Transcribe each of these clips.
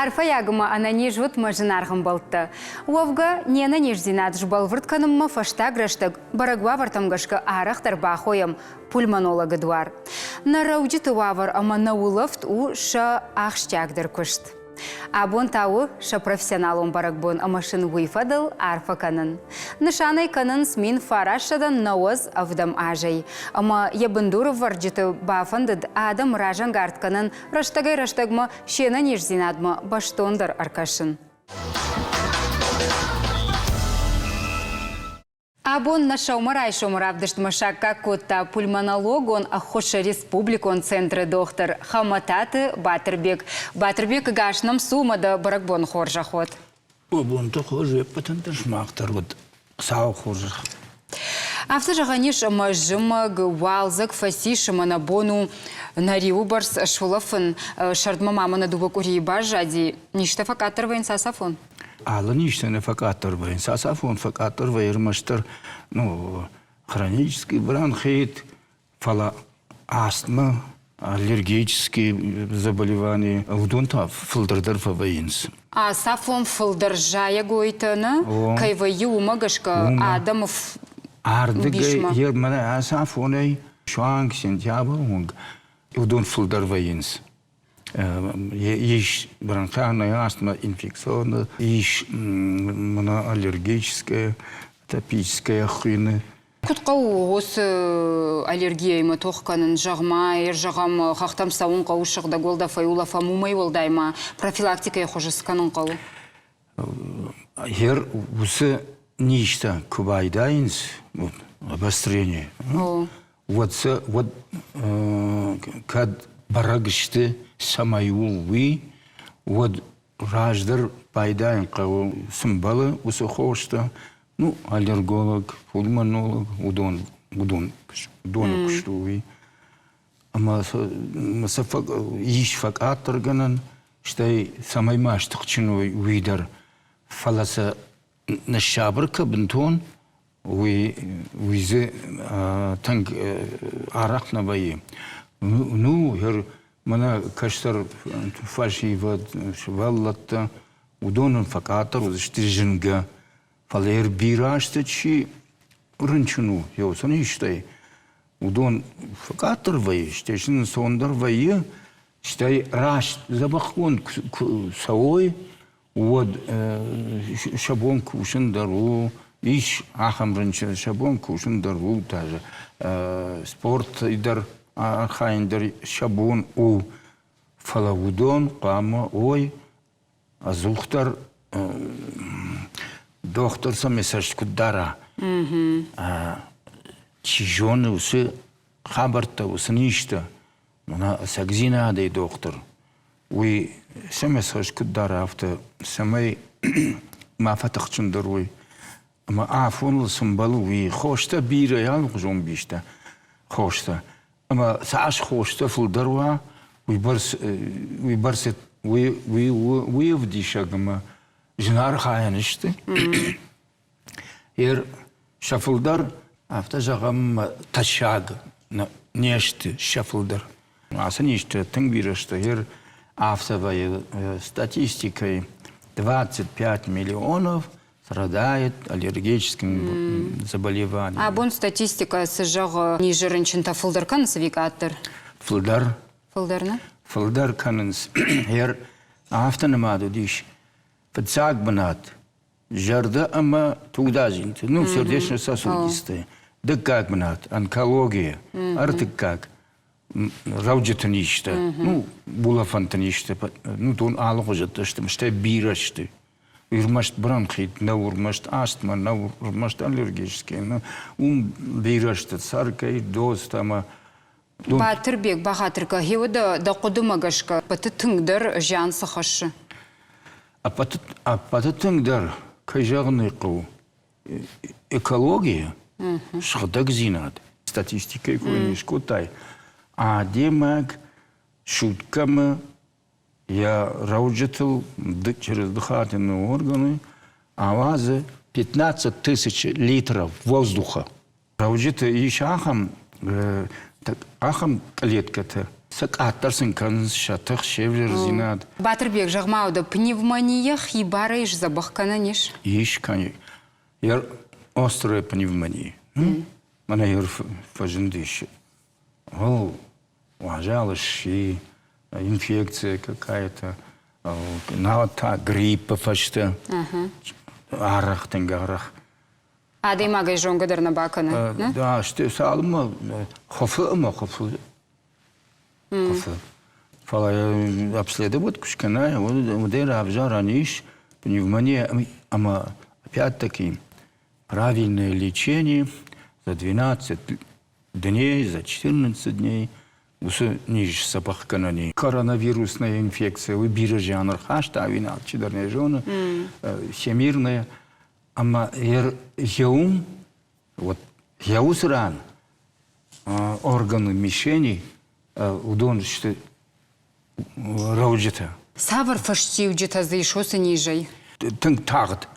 Арфӕйаг ӕмӕ ӕнӕниз ут, мӕ зынаргъ ӕмбӕлттӕ! Уӕвгӕ, не нӕниздзинад сбӕлвырд кӕнынмӕ фӕстаг рӕстӕг бӕрӕг уавӕртӕм гӕсгӕ арӕхдӕр бахойӕм пульмонологы дуар. Нӕ рӕуджыты уавӕр ӕмӕ нӕ улӕфт у сӕ ахсджиагдӕр куыст. Абон та у сӕ профессионалон бӕрӕгбон ӕмӕ сын уый фӕдыл арфӕ кӕнын. Нысан ӕй кӕнынц 1997 азӕй ӕмӕ йӕ бындурӕвӕрджыты бафӕндыд адӕм разӕнгард кӕнын рӕстӕгӕй-рӕстӕгмӕ се нӕниздзинадмӕ бӕстондӕр ӕркӕсын. Абон нӕ сӕумӕрайсомы равдыстмӕ саккаг кодта пульмонологон ӕххуысы республикон центры дохтыр Хӕмӕтаты Батырбег. Батырбек, гас нӕм цу ӕмӕ дӕ бӕрӕгбоны хорзӕх уӕд. О, бонты хорз, уе ппӕтӕн дӕр сымах дӕр уӕд Хуыцауы хорзӕх. Афтӕ зӕгъӕн ис, ӕмӕ зымӕг, уалдзӕг фӕцис ӕмӕ нӕ бон у нӕ риуы бӕрц сулӕфын. Сӕрдмӕ ма мӕнӕ дыууӕ къуырийы баззади. Низтӕ фӕкъаддӕр вӕййынц ацафон? Алы низтӕ нӕ фӕкъаддӕр вӕййынц. Ацафон фӕкъаддӕр вӕййы ӕрмӕстдӕр ну, хронический бронхит, фӕлӕ астма, аллергические заболевания, уыдон та фылдӕр дӕр фӕвӕййынц. Ацафон фылдӕр зайӕгойтӕ нӕ кӕй вӕййы, уымӕ гӕсгӕ адӕмы Ардыгӕй мӕнӕ ацафонӕй суанг сентябры онг уыдон фылдӕр вӕййынц. Ис бронхиальная астма инфекционная, ис моноаллергическая, атопическая хуыйны. Куыд хъӕуы уыцы аллергияимӕ тох кӕнын, зӕгъ-ма, зӕгъӕм, хӕхтӕм цӕуын хъӕуы сыгъдӕг уӕлдӕфӕй улӕфӕм, уымӕй уӕлдай ма профилактикӕйы хуызы цы кӕнын хъӕуы? Гъер уыцы низтӕ куы байдайынц, обострение, уӕд сӕ уӕд кӕд бӕрӕг сты, цӕмӕй у уый, уӕд раздӕр байдайын хъӕуы, цы мбӕлы, уыцы хостӕ, ну, аллерголог, пульмонолог, уыдон, уыдон, уыдоны куыст у уый. Ӕмӕ сӕ ис фӕкъаддӕргӕнӕн, стӕй цӕмӕй ма стыхджын уой, уый дӕр. Фӕлӕ сӕ ныссабыр кӕ бынтон, уый, уый дзы тынг арӕх нӕ вӕййы. Ну, мӕнӕ кӕстӕр фӕсивӕд, сывӕллӕттӕ, уыдонӕн фӕкъаддӕр уыдзысты зынгӕ. Фӕлӕ бирӕ азты чи рынчын у, йӕ уыцы низтӕй, уыдон фӕкъаддӕр вӕййы, стӕй сын ӕнцондӕр вӕййы, стӕй раст дзӕбӕхгонд куы цӕуой, уӕд сӕ бон кусын дӕр у, ис ахӕм рынчын, сӕ бон кусын дӕр у, даже спорт дӕр архайын дӕр сӕ бон у. Фӕлӕ уыдон хъуамӕ уой ӕдзухдӕр дохтыр сӕм йӕ цӕст куыд дара, чи зоны, уыцы хабӕрттӕ, уыцы низтӕ, мӕнӕ ӕцӕгдзинадӕй дохтыр, уый сӕм йӕ цӕст куыд дара, афтӕ, цӕмӕй ма фӕтыхджындӕр уой. Ӕмӕ афоныл цы мбӕлы, уый хостӕ бирӕ, алыхуызон бистӕ хостӕ. Ӕмӕ цас хостӕ фылдӕр уа, уыйбӕрц, уыйбӕрц уый, уый, уый ӕвдисӕг ӕмӕ зынаргъайӕн сты. Ер сӕ фылдӕр, афтӕ зӕгъӕм, тӕссаг не сты сӕ фылдӕр. Ацы низтӕ тынг бирӕ сты. Ер афтӕ вӕййы статистикӕйы 25 миллионов страдает аллергическим заболеванием. Абон статистикӕ цы зӕгъы, низы рынчынтӕ фылдӕр кӕнынц ӕви къаддӕр? Фылдӕр. Фылдӕр, нӕ? Фылдӕр кӕнынц. Ер афтӕ нымад уыдис фыццаг бынат зӕрдӕ ӕмӕ тугдадзинты, ну, сердечно-сосудистые. Дыккаг бынат онкология, ӕртыккаг рӕуджыты низтӕ, ну, улӕфӕнты низтӕ, ну, дон алыгъуызӕттӕ сты, стӕй бирӕ сты. Ӕрмӕст бронхит нӕу, ӕрмӕст астма нӕу, ӕрмӕст аллергический нӕ. Уым бирӕ сты саркоидозтӕ ӕмӕ Батырбег, бахатыр кӕ, гъеуӕд дӕ хъуыдымӕ гӕсгӕ ӕппӕты тынгдӕр зиан цы хӕссы? Ӕппӕты тынгдӕр, кӕй зӕгъын ӕй хъӕуы, экология, сыгъдӕгдзинад. Статистикӕйы кой не скодтай. Адӕймаг суткӕмӕ йӕ рӕуджытыл через дыхательные органы ауадзы 15 тысяч литров воздуха. Рӕуджыты ис ахӕм, ахӕм клеткӕтӕ. Сӕ къаддӕр сын кӕнынц сӕ тых, се взӕрдзинад. Батырбег, зӕгъ-ма, уӕдӕ пневмонийӕ хибарӕй сдзӕбӕх кӕнӕн ис? Ис, острая пневмония. Мӕнӕ фӕзындис. Ол уазал сси, инфекция какая-то, науӕд та гриппы фӕстӕ арӕх, тынг арӕх. Адӕймагӕй зонгӕ дӕр нӕ бакӕны. Да, цалынмӕ хуыфы ӕмӕ хуыфы. Хуыфы. Фӕлӕ обследовать куы скӕнай, уӕдӕй равзарӕн ис пневмония ӕмӕ опять-таки правильное лечение за 12 дней, за 14 дней уыцы низ сдзӕбӕх кӕнӕн и. Коронавирусная инфекция, уый бирӕ зиан ӕрхаста, ӕви нал чидӕр нӕ зоны, всемирная. Ӕмӕ йӕ вот йӕ уыцы ран органы мишени уыдон сты рӕуджытӕ. Цавӕр фӕстиуджытӕ дзы ис уыцы низӕй? Тынг тагъд,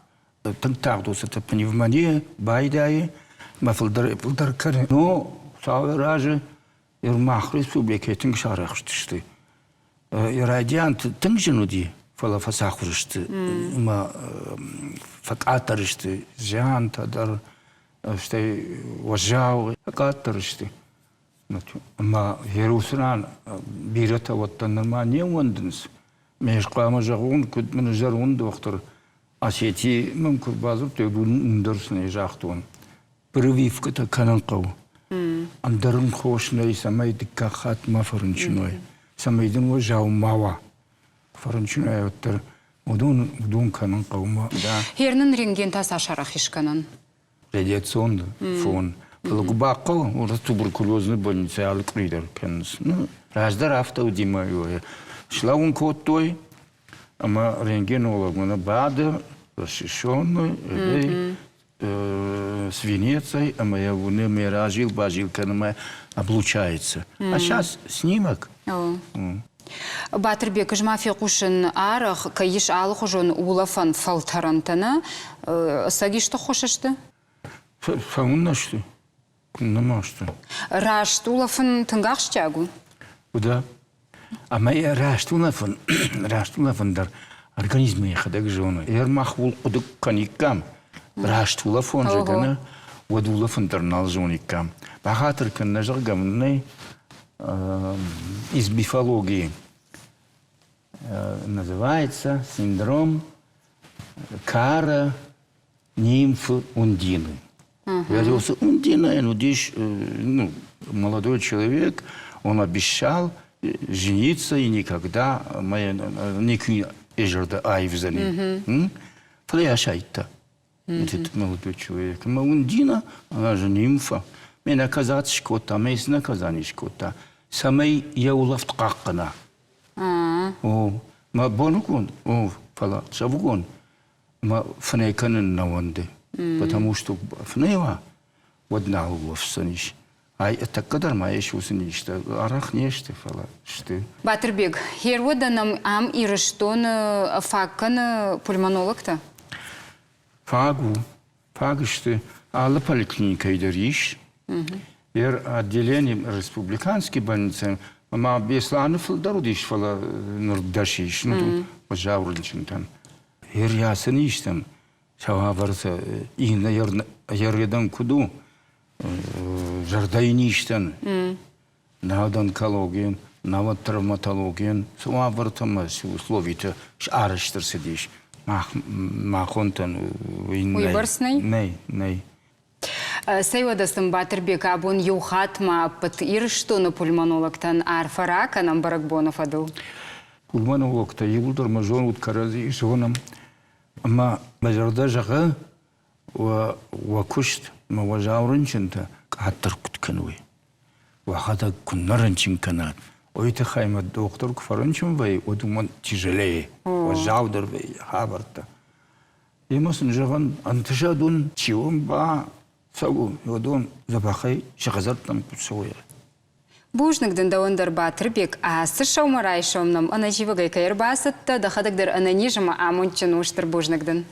тынг тагъд уыцы пневмония байдайы мӕ фылдӕр фылдӕр кӕны. Но цалдӕр азы мах республикӕйы тынг сарӕхстысты. Райдиан тынг зын уыди, фӕлӕ фӕцахуыр сты ӕмӕ фӕкъаддӕр сты зиантӕ дӕр, стӕй уӕззау фӕкъаддӕр сты. Ӕмӕ Иерусалим бирӕтӕ уӕддӕр нырма не ууӕндынц. Ме хъуамӕ зӕгъон, куыд мын зӕронд дохтыр Осетийы мӕм куы бадзырдтой, уым дӕр сын ӕй загътон. Прививкӕтӕ кӕнын хъӕуы. Ӕндӕр ын хос нӕй, цӕмӕй дыккаг хатт ма фӕрынчын уай, цӕмӕй дын уӕззау ма уа. Фӕрынчын уай, уӕддӕр уыдон, уыдон кӕнын хъӕуы. Да. Гьер нын рентген та цас арӕх ис кӕнӕн? Радиацион фон. Фӕлӕ куы бахъӕуы, уӕд туберкулезный больницӕйы алы къуыри дӕр кӕнынц. Ну, раздӕр афтӕ уыди мӕ слӕууын кодтой, ӕмӕ рентгенолог мӕнӕ бады, расшифровный, свинецӕй ӕмӕ йӕ уыны мӕ разил-базил кӕны мӕ облучается. А сейчас снимок. Батырбек, ӕз ма фехъусын арӕх, кӕй ис алыхуызон улӕфӕн фӕлтӕрӕнтӕ, нӕ? Ӕцӕг исты ххуыс сты? Фӕуыннӕ сты. Куыннӕ ма сты. Раст улӕфын тынг ахсджиаг у? Уыда. Ӕмӕ йӕ раст улӕфын, раст улӕфын дӕр организмы йӕхӕдӕг зоны. Йӕ мах ууыл хъуыды кӕниккам, раст улӕфон, зӕгъгӕ, нӕ, уӕд улӕфын дӕр нал зониккам. Бахатыр кӕн, нӕ зӕгъгӕ мын нӕй из мифологии называется синдром кара нимфы Ундины. Родился Ундина, уыдис ну, молодой человек, он обещал жениться и никогда никуы зӕрдӕ аивдзӕни. Фӕлӕ йӕ асайдта. Вот этот молодой человек. Ӕмӕ Ундина, она же нимфа, мӕ наказать скодта, мӕ цы наказание скодта, цӕмӕй йӕ улӕфт хъахъхъӕна. О, мӕ боныгон, о, фӕлӕ ӕхсӕвыгон мӕ фынӕй кӕнын нӕ уӕнды, потому что фынӕй уа, уӕд нал улӕфдзӕнис. Ай тӕккӕ дӕр ма ис уыцы низтӕ, арӕх не сты, фӕлӕ сты. Батырбег, херуӕдӕ нӕм ам Ирыстоны фаг кӕны пульмонологтӕ? Фаг у. Фаг сты. Алы поликлиникӕйы дӕр ис. Ер отделение республиканский больницы ӕмӕ Беслӕны фылдӕр уыдис, фӕлӕ ныр дӕс ис, ну, уӕззау рынчынтӕн. Ер ясын истӕм, сӕ уавӕртӕ иннӕ ередӕн куыд у, зӕрдӕйы низтӕн, науӕд онкологийӕн, науӕд травматологийӕн, цы уавӕртӕ ӕмӕ цы условитӕ арӕзт ӕрцыдис, махонтӕн уый нӕй. Уыйбӕрц нӕй? Нӕй, нӕй. Цӕй уӕдӕ сын Батырбег абон иу хатт ма ӕппӕт Ирыстоны пульмонологтӕн арфӕ ракӕнӕм бӕрӕгбоны фӕдыл. Пульмонологтӕ иууылдӕр мӕ зонут кӕрӕдзи зонӕм ӕмӕ мӕ зӕрдӕ зӕгъы, уӕ куыст ӕмӕ уӕззау рынчынтӕ къаддӕр куыд кӕной. Уӕхӕдӕг куы нӕ рынчын кӕнат, уый тыххӕй мӕ дохтыр куы фӕрынчын вӕййы, уӕд уымӕн тяжелее, уӕззаудӕр вӕййы хабӕрттӕ. Емӕ сын зӕгъын, ӕнтысӕд уын, чи уын бацӕуы, уыдон дзӕбӕхӕй сӕ хӕдзӕрттӕм куы цӕуой. Бузныг дын дӕуӕн дӕр, Батырбег, ацы сӕумӕрайсом нӕм ӕнӕзивӕгӕй кӕй ӕрбацыдтӕ, дӕхӕдӕг дӕр ӕнӕниз ӕмӕ амондджын у, стыр бузныг дын.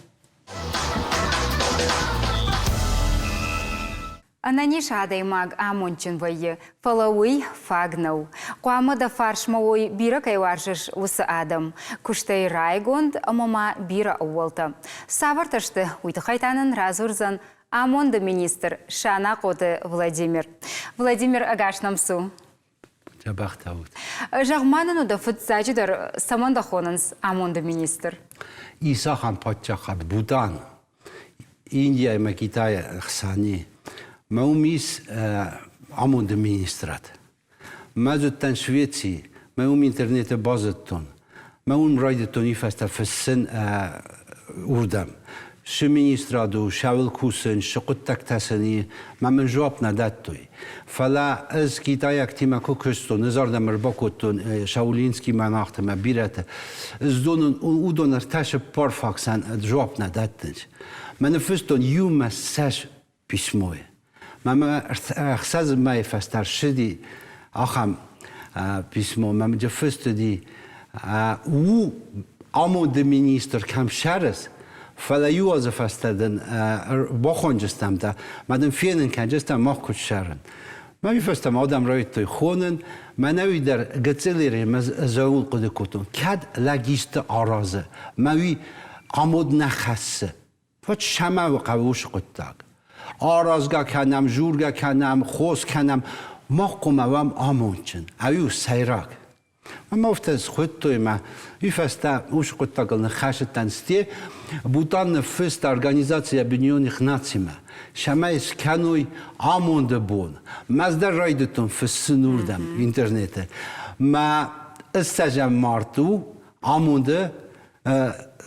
Ӕнӕниз адӕймаг амондджын вӕййы, фӕлӕ уый фаг нӕу. Хъуамӕ дӕ фарсмӕ уой, бирӕ кӕй уарзыс, уыцы адӕм. Куыстӕй райгонд ӕмӕ ма бирӕ ӕууӕлтӕ. Цавӕртӕ сты, уый тыххӕй та нын радзурдзӕн амонды министр Санахъоты Владимир. Владимир, ӕгас нӕм цу! Дзӕбӕхтӕ ут. Зӕгъ-ма нын, дӕ фыццаджыдӕр цӕмӕн дӕ хонынц амонды министр? Ис ахӕм паддзахад Бутан, Индия ӕмӕ Китайы ӕхсӕни. Мӕ уым ис амонды министрад. Мӕ зыдтӕн Швецийы, мӕ уым интернеты базыдтон. Мӕ уым райдыдтон уый фӕстӕ фыссын уырдӕм. Цы министрад у, цӕуыл кусын, цы хъуыддӕгтӕ сын и, мӕ мын дзуапп нӕ дӕттой. Фӕлӕ ӕз китайӕгтимӕ куы куыстон, ӕз ардӕм ӕрбакодтон Шаолинский монахты мӕ бирӕты. Ӕз зонын, уыдон ӕртӕ цыппар факсӕн дзуапп нӕ дӕттынц. Мӕ ныффыстон иумӕ ссӕдз письмойы. Мӕ ӕхсӕз мӕйы фӕстӕ ссыди ахӕм письмо, мӕм дзы фыст уыди, у амонды министр кӕм ссарыс, фӕлӕ иу азы фӕстӕ дын бахонджыстӕм та, мӕ дын фенын кӕнджыстӕм, мах куыд ссарын. Мӕ уый фӕстӕ мӕ адӕм райдыдтой хонын, мӕнӕуи дӕр гыццылӕй мӕ зӕуыл хъуыды кодтон, кӕд лӕг исты аразы, мӕ уый амод нӕ хӕссы. Фӕд сӕмӕ хъӕуы уыцы хъуыддаг. Аразгӕ кӕнӕм, дзургӕ кӕнӕм, хос кӕнӕм, мах хъуамӕ уӕм амондджын, ӕви у сӕйраг. Ӕмӕ афтӕ схуыдтой мӕ. Уый фӕстӕ уыцы хъуыддагыл ныххӕсыдтӕн сте Бутан ныффыста Организация Объединенных Нацимӕ, цӕмӕй скӕной амонды бон. Мӕ дӕр райдыдтон фыссын уырдӕм интернеты. Мӕ ссӕдзӕм март у амонды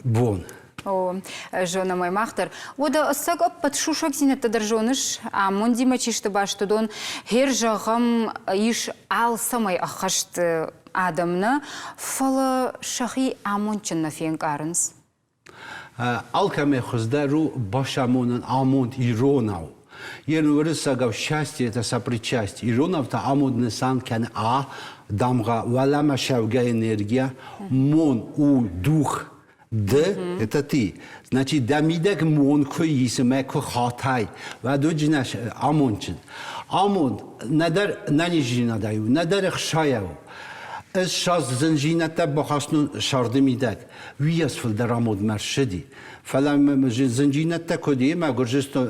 бон. О, зонӕм ӕй мах дӕр. Уӕдӕ ӕцӕг ӕппӕт сусӕгдзинӕдтӕ дӕр зоныс, амондимӕ чи сты баст, уыдон хер зӕгъӕм, ис алцӕмӕй ӕххӕст адӕм нӕ, фӕлӕ сӕхи амондджын нӕ фенкъарынц. Алкӕмӕй хуыздӕр у басамонын амонд иронау. Йе уырыссагау счастье это сопричастие. Иронау та амонд нысан кӕны а дамгъӕ уӕлӕмӕ сӕвгӕ энергия, мон у дух, д это ты. Значит, дӕ мидӕг мон куы ис ӕмӕ куы хатай, уӕд уыджынӕ амондджын. Амонд нӕдӕр нӕниздзинадӕй у, нӕдӕр ӕхсайӕ у. Ӕз саз зындзинӕдтӕ бахастон сӕрды мидӕг. Уыйас фылдӕр амондмӕ ссыди. Фӕлӕ зындзинӕдтӕ куыд и, мӕ Гуырдзыстон,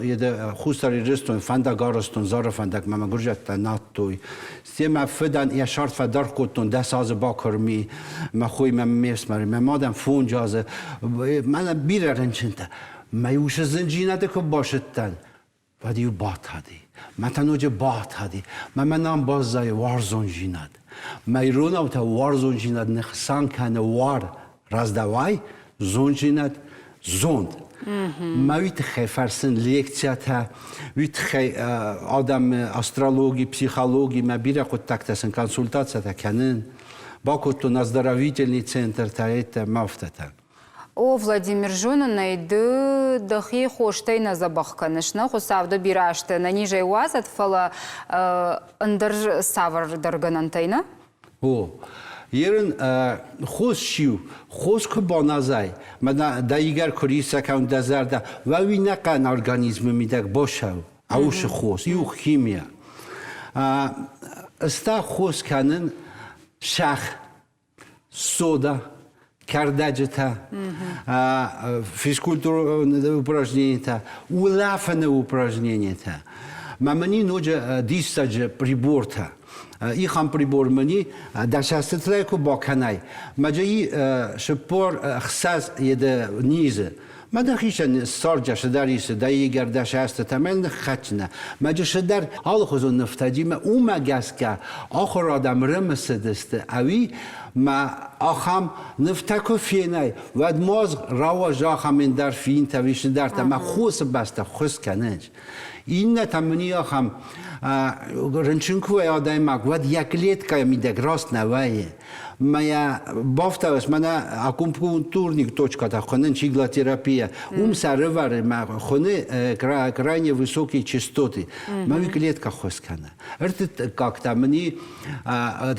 Хуссар Ирыстон фӕндаг арӕзтон, Зары фӕндагмӕ мӕ гуырдзиӕгтӕ надтой. Сте мӕ фыдӕн йӕ сӕр фӕдаргъ кодтон, 10 азы бакуырми, мӕ хой мӕ ме фсымӕр, мӕ мадӕн фондз азы, мӕнӕ бирӕ рынчынтӕ. Мӕ усы зындзинӕды куы басыдтӕн, уӕд-иу батади. Мӕ та ноджы батади. Мӕ мӕнӕн баззайы уарзондзинад. Мӕ иронау та уарзондзинад нысан кӕны уар раздавай, зондзинад, зонд. Мӕ уый тыххӕй фӕрсын лекциятӕ, уый тыххӕй адӕмы астрологи, психологи, мӕ бирӕ хъуыддӕгтӕ сын консультацитӕ кӕнын. Бакодтон оздоровительный центртӕ, это мӕ афтӕтӕ. О, Владимир, зонын ӕй, ды дӕхи хостӕй нӕ дзӕбӕх кӕныс, нӕ Хуыцау дӕ бирӕ азты ӕнӕнизӕй уадзӕд, фӕлӕ ӕндӕр цавӕрдӕр гӕнӕнтӕй, нӕ? О, ерын хос сиу, хос куы баназай, мӕнӕ дӕ игӕр куы риса кӕн дӕ зӕрдӕ, уӕ нӕ хъӕн организмы мидӕг босау, аусы хос, иу химия. Ста хос кӕнын сӕх сода, кӕрдӕджытӕ, физкультурон упражнениятӕ, улӕфыны упражнениятӕ. Мӕ мын ноджы диссаджы прибортӕ. Ихӕн прибор мын дӕ цӕстытӕй куы бакӕнай, мӕ и 46 еды низы. Мӕ дӕхицӕн ссарджа цыдӕр исы, дӕ игӕр дӕ сӕстытӕ мӕ ныххӕцынӕ. Мӕ цыдӕр алыхуызон нывтӕджимӕ уымӕ гӕсгӕ ахуыр адӕм рымысыдысты, ӕви мӕ ахӕм нывтӕ куы фенай, уӕд мозг рауадзы ахӕм эндорфинтӕ ӕви цыдӕртӕ мӕ хосы бӕстӕ ххуыс кӕнынц. Иннӕтӕ мын ахӕм рынчын куы уай адӕймаг, уӕд йӕ клеткӕйы мидӕг раст нӕ вӕййы. Моя бафтауыс мӕнӕ акупунктурник точката хуынын иглотерапия. Уым сӕрывӕры мӕ хуыны крайне высокие частоты. Мӕ клетка хос кӕны. Ӕртыккаг та мын и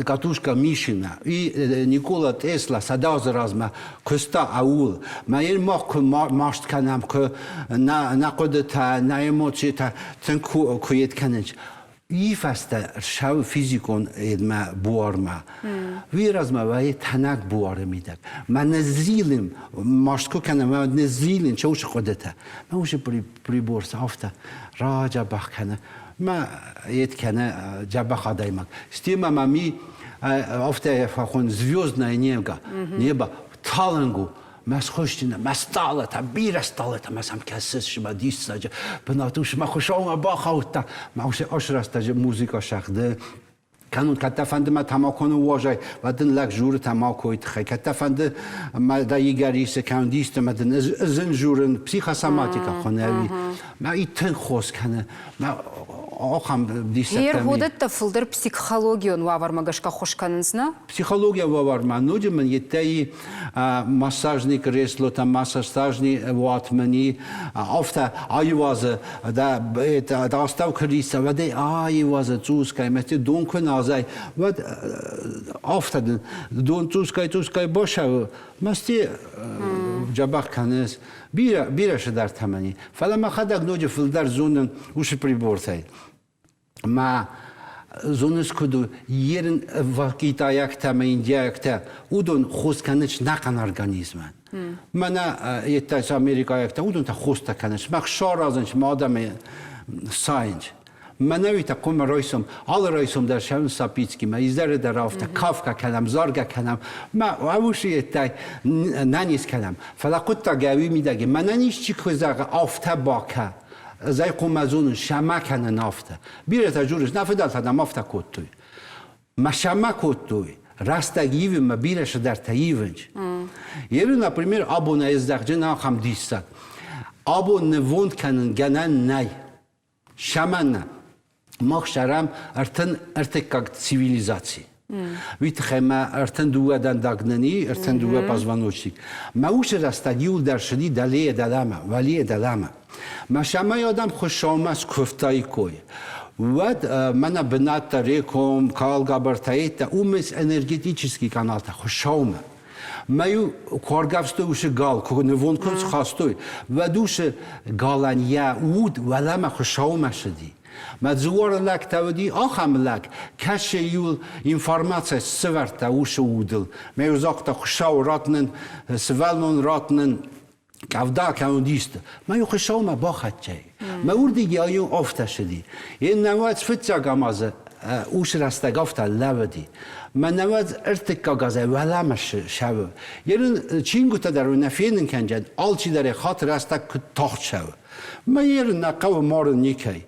катушка Мишина и Никола. Никола Тесла 100 азы размӕ куыста аул. Мӕ йын мах куы маст кӕнӕм, куы нӕ хъуыдытӕ, нӕ эмоцитӕ тынг куы йед кӕнынц, уый фӕстӕ рсӕуы физикон едмӕ буармӕ. Уый размӕ вӕййы тӕнӕг буары мидӕг. Мӕ ныззилын, маст куы кӕнӕм, мӕ ныззилын чоусы хъуыдытӕ. Мӕ уыцы прибор афтӕ раджабах кӕны. Мӕ ед кӕны дзӕбӕх адӕймаг. Стӕй ма ми афтӕ фӕхон звездное небо, небо талынг у. Мӕ схуыстина, мӕ стъалытӕ, бирӕ стъалытӕ, мӕ сӕм кӕсыс, мӕ диссаджы бынат ус мӕ хуысаумӕ бахаудта. Мӕ усы ӕсрӕстӕджы музыка сӕгъды. Кӕнун, кӕд дӕ фӕнды мӕ тамако ныууазай, уӕд дын лӕг журы тамакойы тыххӕй. Кӕд дӕ фӕнды мӕ дӕ игӕр исы, кӕнун исты, мӕ дын ызын журын, психосоматика хуынӕуи. Мӕ и тынг хос кӕны. Мӕ ахӕм диссӕгтӕ. Гъер уыдӕттӕ фылдӕр психологион уавӕрмӕ гӕсгӕ ххуыс кӕнынц, нӕ? Психологион уавӕрмӕ ноджы мын йедтӕй массажный креслотӕ, массажный уат мын и, афтӕ аивазы дӕ астӕу куы риса, уӕд ӕй аивазы цъускай, мӕ дон куы назай, уӕд афтӕ дын дон цъускай-цъускай басӕуы, мӕсти дзӕбӕх кӕныс. Бирӕ, бирӕ цыдӕртӕ мын и. Фӕлӕ мӕхӕдӕг ноджы фылдӕр зонын уыцы прибортӕй. Мӕ зоныс куыд у, ерын китайӕгтӕ ӕмӕ индиайӕгтӕ, уыдон хос кӕнынц нӕхъӕн организмӕн. Мӕнӕ йедтӕ америкӕйӕгтӕ, уыдон та хостӕ кӕнынц, мах саразынц, мӕ адӕмы сайынц. Мӕнӕуи та хъуамӕ райсом, алы райсом дӕр сӕуын Сапицкимӕ, изӕры дӕр афтӕ кафгӕ кӕнӕм, заргӕ кӕнӕм, мӕ ӕвусы йедтӕй нӕниз кӕнӕм. Фӕлӕ хъуыддаг ӕви мидӕг мӕнӕн исчи куы зӕгъы, афтӕ бакӕ, ӕз ӕй хъуамӕ зонын, сӕмӕ кӕнын афтӕ. Бирӕтӕ дзурынц, нӕ фыдӕлтӕ дам афтӕ кодтой. Мӕ сӕмӕ кодтой, рӕстӕг ивынмӕ бирӕ цыдӕртӕ ивынц. Еры, например, абон ӕз зӕгъджын ахӕм диссаг. Абон нывонд кӕнын гӕнӕн нӕй. Сӕмӕннӕ. Мах сӕрӕм 33-аг цивилизаци. Уый тыххӕй мӕ 32 дӕндаг нын и, 32 позвоночник. Мӕ уыцы рӕстӕг иуылдӕр цыди дӕлейӕ дӕлӕмӕ, уӕлейӕ дӕлӕмӕ. Мӕ сӕмӕй адӕм Хуыцаумӕ скуывтаиккой. Уӕд мӕнӕ бынӕттӕ Реком, Калгабартӕ, уым энергетический каналтӕ Хуыцаумӕ. Мӕ-иу куы ӕргӕвстой уыцы гал, куы нывонд куы схастой, уӕд уыцы галӕн йӕ уд уӕлӕмӕ Хуыцаумӕ цыди. Мӕ дзуары лӕгтӕ уыди ахӕм лӕг, кӕцы-иу информаци сӕвӕрдта уыцы удыл. Мӕ-иу загъта, Хуыцау, ратт нын сывӕллон, ратт нын къӕвда кӕм уыдисты. Мӕ-иу Хуыцаумӕ бахӕццӕ. Мӕ уырдыги аю афтӕ цыди. Йе нӕуӕдз фыццаг амазы уыцы рӕстӕг афтӕ лӕууыди. Мӕ нӕуӕдз ӕртыккаг азӕй уӕлӕмӕ сӕуы. Ерын чингуытӕ дӕр нӕ фенын кӕнджӕн, алчидӕр йӕ хатт рӕстӕг куыд тагъд сӕуы. Мӕ ерын нӕ хъӕуы марын никӕй.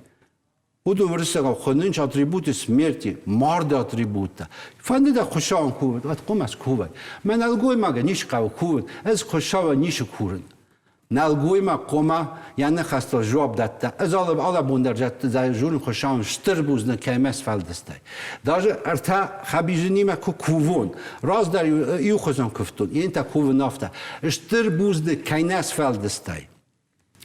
Уыдон уырыссагау хуынынц атрибуты смерти, марды атрибуттӕ. Фӕнды дӕ Хуыцауӕн кувын, уӕд хъуамӕ скувай. Мӕ нӕлгоймагӕн ис хъӕуы кувын, ӕз Хуыцауӕн ницы курын. Нӕлгоймаг хъуамӕ йӕ ныхӕстыл дзуапп дӕтта. Ӕз алӕбон дӕр дзурын Хуыцауӕн стыр бузныг, кӕй мӕ сфӕлдыстай. Даже ӕртӕ хӕбизынимӕ куы кувон, раздӕр иухуызон куывтон, йен та кувын афтӕ. Стыр бузныг, кӕй нӕ сфӕлдыстай.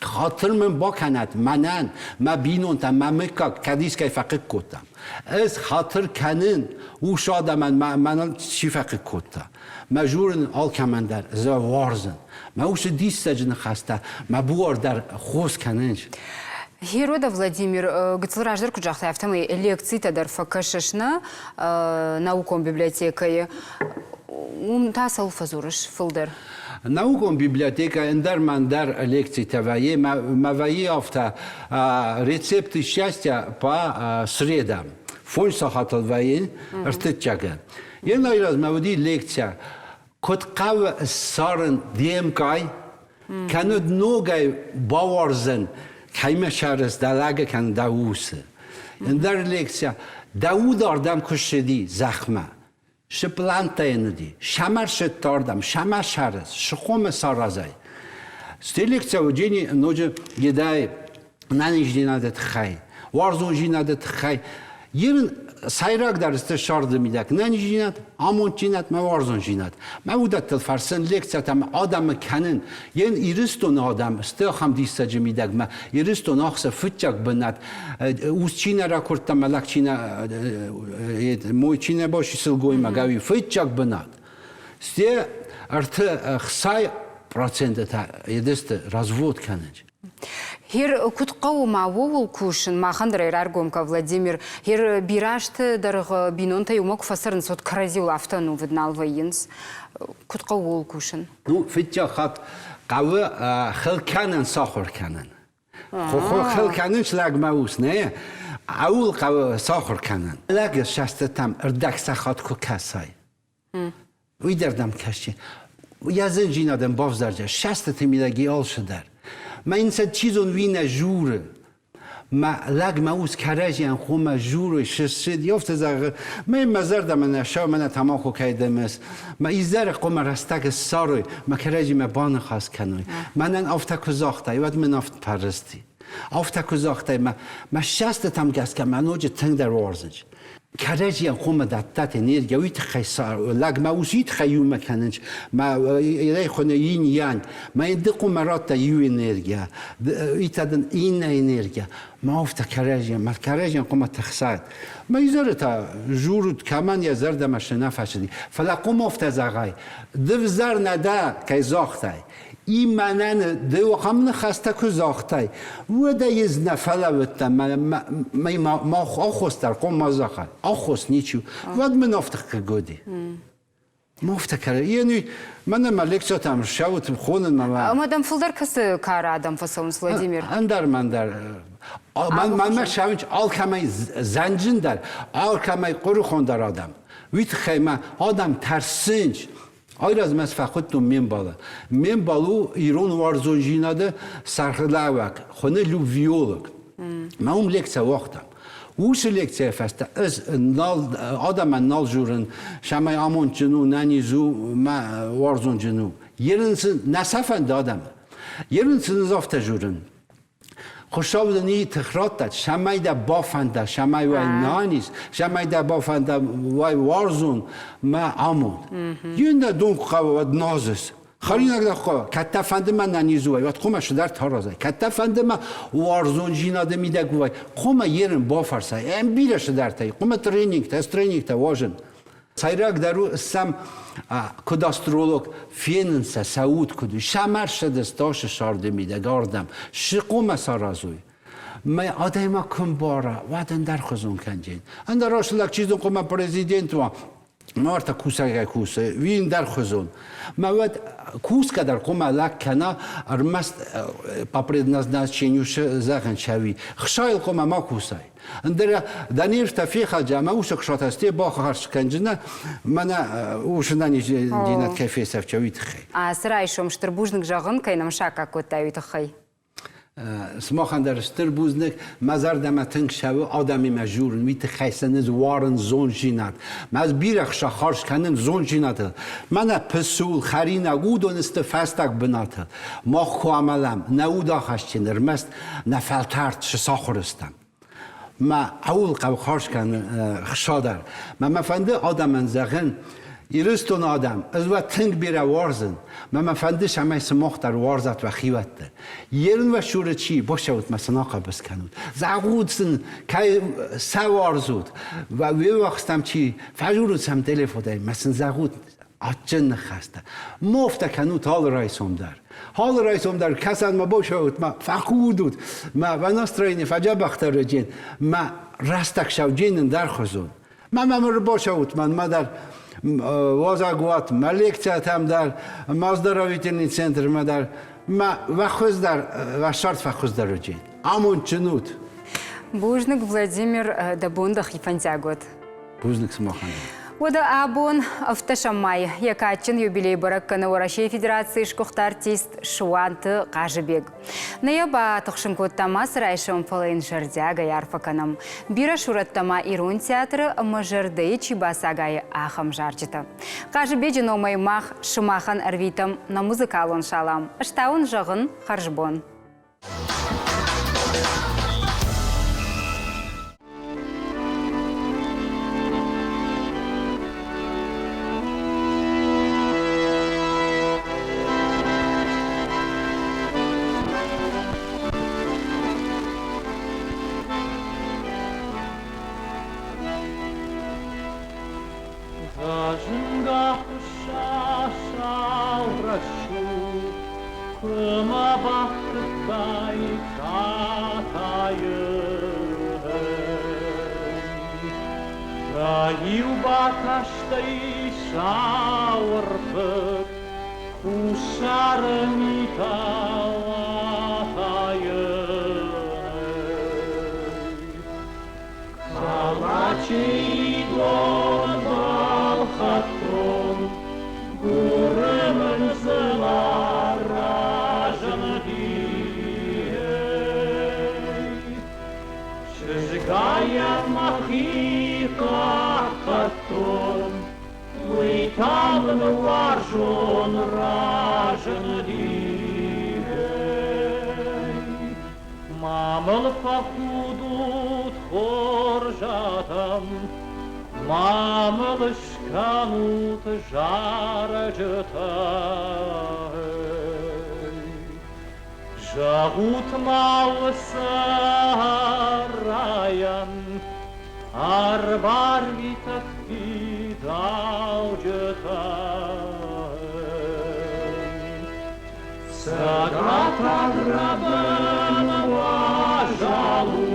Хатыр мын бакӕнӕд мӕнӕн, мӕ бинонтӕн, мӕ мыггаг, кӕд искӕй фӕхъыг кодта. Ӕз хатыр кӕнын ус адӕмӕн, мӕнӕн чи фӕхъыг кодта. Мӕ журын алкӕмӕн дӕр уарзын. Мӕ усы диссаджы ныхӕстӕ мӕ буар дӕр хос кӕнынц. Герода Владимир, гыццыл раздӕр куыд загътай, афтӕмӕй лекцитӕ дӕр фӕкӕсыс нӕ наукон библиотекӕйы. Уым та цӕуыл фӕдзурыс фылдӕр? Наукон библиотекӕ ӕндӕр мӕндӕр лекцитӕ вӕййы, мӕ вӕййы афтӕ рецепты счастья по средам. Фондз сахатыл вӕййы ӕртыччагы. Йе размӕ уыди лекция куыд хъӕуы ссарын де мкъай, кӕнӕ ногӕй бауарзын, кӕимӕ сарӕз дӕ лӕгы кӕнӕ дӕ усы. Ӕндӕр лекция дӕ уд ардӕм куы ссыди зӕхмӕ, цы пълантӕ йын уыди, сӕмӕ ардӕм, сӕмӕ сарӕз, цы хъомӕ саразай. Сте лекция уыди ноджы Гедайы нӕниздзинады тыххӕй, уарзондзинады тыххӕй. Ерын сӕйрагдӕр сты сӕрды мидӕг нӕниздзинад, амонддзинад мӕ уарзондзинад. Мӕ уыдӕттыл фӕрсын лекцитӕм адӕмы кӕнын. Йен Ирыстоны адӕм сты ахӕм диссаджы мидӕг мӕ Ирыстон ахсы фыццаг бынат. Ус чи нӕ ракуырдта, мӕ лӕг чи нӕ мой чи нӕ баци сылгоймаг, ӕви фыццаг бынат. Сте ӕртӕ хсай проценты та едысты развод кӕнынц. Хер куыд хъӕуы ма ууыл кусын, махӕн дӕр ӕй раргом кӕ, Владимир. Хер бирӕ азты дӕргъы бинонтӕ иумӕ куы фӕцӕрынц, уӕд кӕрӕдзиуыл афтӕ ӕнувыд нал вӕййынц. Куыд хъӕуы ууыл кусын? Ну, фыццаг хатт хъӕуы хыл кӕнын сахуыр кӕнын. Хыл кӕнын лӕгмӕ ус, нӕ? Ауыл хъӕуы сахуыр кӕнын. Лӕг састытӕм ӕрдӕг сахат куы кӕсай, Уый дӕр дӕм кӕсти. Йӕ зынджинадӕн бавзарджа, сӕстыты мидӕг и алцыдӕр. Мӕ йын сӕ чи зон, уый нӕ журы. Мӕ лӕг мӕ ус кӕрӕдзийӕн хъуамӕ журой, сыссыд, афтӕ зӕгъы, мӕ мӕ зӕрдӕмӕ нӕ сау, мӕнӕ тамако кӕй дымыс. Мӕ изӕры хъуамӕ рӕстӕг ссарой, мӕ кӕрӕдзимӕ баныхас кӕной. Мӕнӕн афтӕ куы загътай, уӕд мын афтӕ фӕрысти. Афтӕ куы загътай, мӕ мӕ сӕстытӕм гӕсгӕ мӕ ноджы тынгдӕр уарзынц. Кӕрӕдзийӕн хъуамӕ дӕттат энергия, уый тыххӕй лӕгмӕ ус уый тыххӕй иумӕ кӕнынц, мӕ ирӕй хуыны инь-янь, мӕ йын ды хъуамӕ радта иу энергия, уый та дын иннӕ энергия. Мӕ афтӕ кӕрӕдзийӕн, мӕ кӕрӕдзийӕн хъуамӕ тыхсат. Мӕ изӕры та журут, кӕмӕн йӕ зӕрдӕмӕ цы нӕ фӕцыди, фӕлӕ хъуамӕ афтӕ зӕгъай, ды взӕр нӕ дӕ, кӕй загътай, И мӕнӕн ды ахӕм ныхӕстӕ куы загътай, уӕд ӕй ӕз нӕ фӕлӕууыдтӕн, мӕ аххос дӕр хъом ма зӕгъа, аххос ничи. Уӕд мын афтӕ хъыгоди. Афтӕ кӕры. Йе мӕнӕ мӕ лекциятӕм ссӕут хонын мӕ. Ӕмӕ дӕм фылдӕр кӕцы кары адӕм фӕцӕуынц, Владимир? Ӕндӕр мӕ ӕндӕр. Мӕнмӕ ссӕуынц алкӕмӕй зӕнджындӕр, алкӕмӕй къуырыхондӕр адӕм. Уый тыххӕй мӕ адӕм тӕрсынц. Айразмӕ фӕхуыдтон ме мбалы. Ме мбал у ирон уарзондзинады сӕргълӕууӕг, хуыны любвиолог. Мӕ уым лекци уагътам. Уыцы лекцийы фӕстӕ ӕз нал, адӕмӕн нал дзурын, цӕмӕй амондджын у, нӕниз у, мӕ уарзонджын у. Ерын сын нӕ сӕ фӕнды адӕмы. Ерын сын ӕз афтӕ дзурын. Хуыцау дын и тых радта, цӕмӕй дӕ бафӕнда, цӕмӕй уай нӕниз, цӕмӕй дӕ бафӕнда уай уарзон мӕ амонд. Иннӕ дон хъӕуы, уӕд нозыс. Хӕринаг дӕ хъӕуы, кӕд дӕ фӕнды мӕ нӕниз уай, уӕд хъуамӕ цыдӕр таразай. Кӕд дӕ фӕнды мӕ уарзондзинады мидӕг уай, хъуамӕ ерын бафӕрсай. Ӕм бирӕ цыдӕртӕ, хъуамӕ тренингтӕ, ӕз тренингтӕ уарзын. Сӕйрагдӕр у сӕм куыд астролог фенын сӕ сӕ уд куыд у. Сӕмӕр сӕдӕ сӕрды мидӕг ардӕм цы хъуамӕ саразой? Мӕ адӕймаг куы мбара, уӕд ӕндӕрхуызон кӕнджын. Ӕндӕр лӕг чи зон хъуамӕ президент уа, Марта кусӕгӕй кусы, уый ӕндӕрхуызон. Мӕ уӕд кусгӕ дӕр хъуамӕ лӕг кӕна, ӕрмӕст по предназначению зӕгъын чӕуи. Хсайыл хъуамӕ ма кусай. Ӕндӕр Даниевтӕ фехӕлджы ӕмӕ уыцы хсатӕ сте баххӕст кӕнджынӕ мӕнӕ усы нӕниздзинад кӕй фесӕфча, уый тыххӕй. Ацы райсом стыр бузныг зӕгъын, кӕй нӕм саккаг кодтай, уый тыххӕй. Сымахӕн дӕр стыр бузныг. Мӕ зӕрдӕмӕ тынг цӕуы адӕмимӕ дзурын, уый тыххӕй сын ӕз уарын зонддзинад. Мӕ ӕз бирӕ хца хардз кӕнын зонддзинадыл. Мӕнӕ пысул, хӕринаг, уыдон сты фӕстаг бынаты. Мах куы амӕлӕм, нӕ уд ахӕсджын ӕрмӕст нӕ фӕлтӕрд цы сахуыр стӕм. Мӕ ауыл хъӕуы хорз кӕны хца дӕр. Мӕ мӕ фӕнды адӕмӕн зӕгъын, Ирыстоны адӕм, ӕз уӕ тынг бирӕ уарзын. Мӕ мӕ фӕнды, цӕмӕй сымах дӕр уарзат уӕ хиуӕтты. Ерын уӕ цуры чи, бацӕут мӕ сын ахъӕбыс кӕнут. Зӕгъут сын, кӕй сӕ уарзут. Уе ввахстӕм чи, фӕдзурут сӕм телефонӕй, мӕ сын зӕгъут, адджын ныхӕстӕ. Мофтӕ кӕнут алы райсом дӕр. Алы райсом дӕр кӕсӕнмӕ бацӕут, мӕ фӕхудут, мӕ уӕ настроени фӕдзӕбӕхдӕр мӕ рӕстӕг сауджынын дӕр хуызон. Мӕ мӕм ӕрбацӕут мӕнмӕ дӕр уазӕгуат, мӕ лекциятӕм дӕр, мӕ оздоровительный центрмӕ дӕр, мӕ уӕ хуыздӕр, уӕ цард фӕхуыздӕр уыджын. Амондджын ут! Бузныг, Владимир, дӕ бон дӕхи фӕндиаг уӕд. Бузныг сымахӕн дӕр. Уӕдӕ абон ӕвддӕсӕм май йӕ кадджын юбилей бӕрӕг кӕны Уӕрӕсейы Федерацийы сгуыхт артист Суанты Хъазыбег. Нӕ йӕ батыхсын кодтам ацы райсом, фӕлӕ йын зӕрдиагӕй арфӕ кӕнӕм. Бирӕ сурӕттӕ ма ирон театры ӕмӕ зӕрдӕйы чи бацагайы, ахӕм зарджытӕ. Хъазыбеджы номӕй мах сымахӕн ӕрвитӕм нӕ музыкалон салам. Ӕз та уын зӕгъын хӕрзбон. Зазынга хуссар. рӕсугъд, Куы мӕ бафтыдтай катайы. Дӕ иу бакастӕй сау ӕрфыг Хуссары митау атайы. Калачи дон балхӕдтон, Гуры мын цыма разынди. Чызгайӕн мӕхи хъахъхъӕдтон, уый та мын уарзон разынди. Ма мыл фӕхудут, хорз адӕм, ма мыл скӕнут зарджытӕ. Зӕгъут-ма уыцы райӕн, ӕрбарвитӕд фидауджытӕ. Цӕгатаг рӕбын уазал у,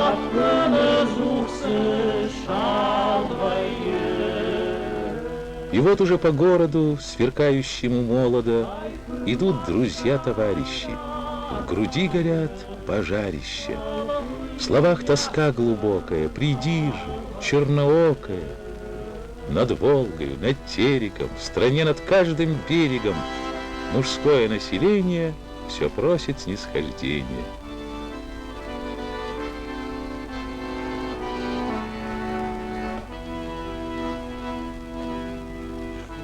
ӕппынӕдзух цы салд вӕййы. И вот уже по городу, сверкающему молодо, идут друзья-товарищи. В груди горят пожарища. В словах тоска глубокая, приди же, черноокая. Над Волгою, над Тереком, в стране над каждым берегом мужское население все просит снисхождения.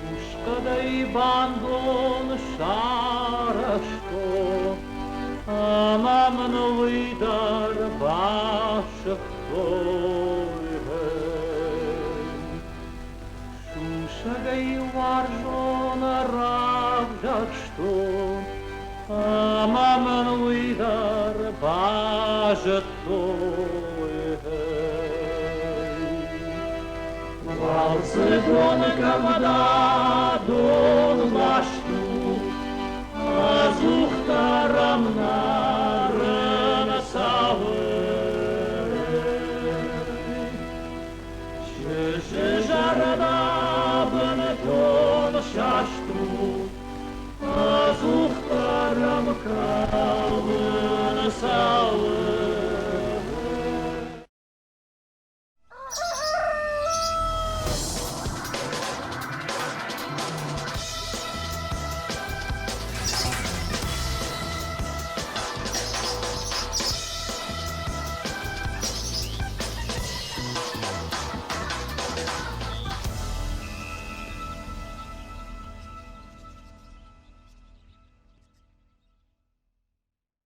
Сусхъӕдӕй бандон сарӕзтон, ӕмӕ мын уый дӕр басыгътой. Сусӕгӕй уарзон равзӕрстон, ӕмӕ мын уый дӕр базыдтой. Уалдзыгон къӕвда донласт у, ӕдзухдӕр ӕм нӕрын цӕуы. Чызджы зӕрдӕ бынтон саст у, ӕдзухдӕр ӕм кӕуын цӕуы.